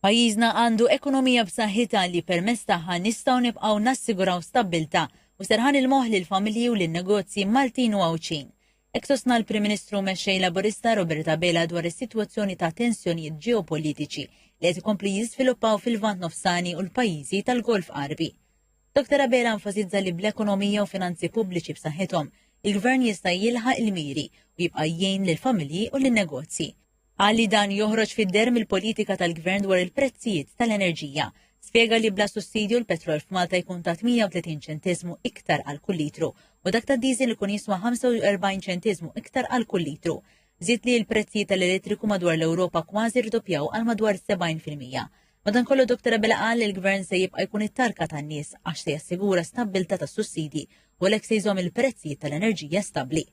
Pajjiżna għandu ekonomija b'saħħitha li permezz tagħha nistgħu nibqgħu nassiguraw stabbiltà u serħan il-moħħ lill-familji u lin-negozji Maltin u Għawdxin. Hekk sostna l-Prim Ministru Mexxej Laburista Robert Abela dwar is-sitwazzjoni ta' tensjonijiet ġeopolitiċi li qed ikomplu jiżviluppaw fil-Lvant Nofsani u l-pajjiżi tal-Golf Għarbi. Dr. Abela enfasizza li bl-ekonomija u finanzi pubbliċi b'saħħithom, il-gvern jista' jilħaq il-miri u jibqa' jgħin lill-familji u lin-negozji. Qal li dan joħroġ fid-deher mill-politika tal-Gvern dwar il-prezzijiet tal-enerġija. Spjega li bla sussidju l-petrol f'Malta jkun ta' 38 ċenteżmu iktar għal kull litru u dak tad-diesel ikun jiswa 45 ċenteżmu iktar għal kull litru. Żied li l-prezzijiet tal-elettriku madwar l-Ewropa kważi rdoppjaw għal madwar 70%. Madankollu Dr. Abela qal li l-Gvern se jibqa' jkun it-tarka tan-nies għax se jassigura stabbiltà tas-sussidji u għalhekk se jżomm il-prezzijiet tal-enerġija stabbli.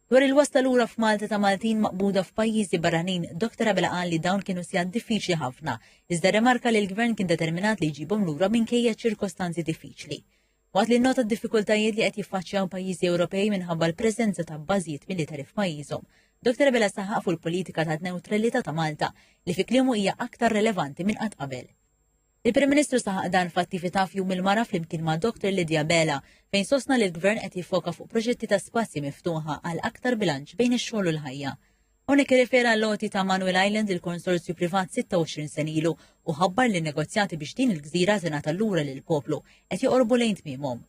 Dwar il-wasla lura f'Malta ta' Maltin maqbuda f'pajjiżi barranin, Dr. Abela qal li dawn kienu sigħat diffiċli ħafna, iżda rremarka li l-Gvern kien determinat li jġibhom lura minkejja ċirkostanzi diffiċli. Waqt li nnota d-diffikultajiet li qed jiffaċċjaw pajjiżi Ewropej minħabba l-preżenza ta' bażijiet militari f'pajjiżhom, Dr. Abela saħaq fuq il-politika ta' newtralità ta' Malta li fi kliemu hija aktar relevanti minn qatt qabel. Il-Prim Ministru saħaq dan f'attività f'Jum il-Mara flimkien ma' Dr. Lydia Bela fejn sostna li l-Gvern qed jiffoka fuq proġetti ta' spazji miftuħa għal aktar bilanċ bejn ix-xogħol u l-ħajja. Hawnhekk irrefera għall-għoti ta' Manuel Island lil konsorzju privat 26 sena ilu u ħabbar li negozjati biex din il-gżira tingħata lura lill-poplu qed joqorbu lejn tmiemhom.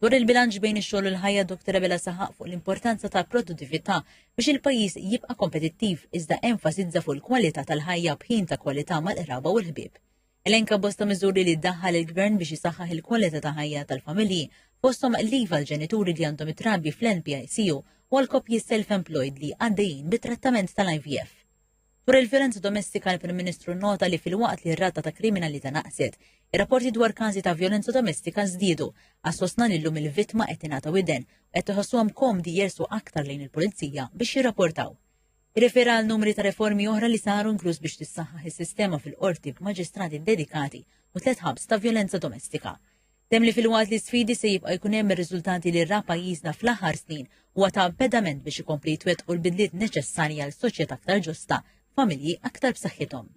Dwar il-bilanċ bejn ix-xogħol u l-ħajja Dr. Abela saħaq fuq l-importanza ta' produttività biex il-pajjiż jibqa' kompetittiv iżda enfasizza fuq il-kwalità tal-ħajja b'ħin ta' kwalità mal-qraba u l-ħbieb. Elenka bosta miżuri li ddaħħal il-gvern biex isaħħaħ il-kwalità ta' ħajja tal-familji fosthom leave għal ġenituri li għandhom it-trabi fl-NPICU u għal koppji self-employed li għaddejjin bit-trattament tal-IVF. Dwar il-vjolenza domestika l-Prim Ministru nnota li filwaqt li r-rata ta' kriminalità naqset, ir-rapporti dwar każi ta' vjolenza domestika żdiedu, għax sostna li llum il-vittma qed tingħata widen u qed iħossuhom komdi jersqu aktar lejn il-pulizija biex jirrapportaw. Irrefera għal numri ta' reformi oħra li saru inkluż biex tissaħħaħ is-sistema fil-qorti b'maġistrati dedikati u tlett ħabs ta' vjolenza domestika. Temm li filwaqt li sfidi se jibqa' jkun hemm ir-riżultati li ra pajjiżna fl-aħħar snin huwa ta' pedament biex ikompli jitwettqu l-bidliet neċessarji għal soċjetà aktar ġusta, familji aktar b'saħħithom.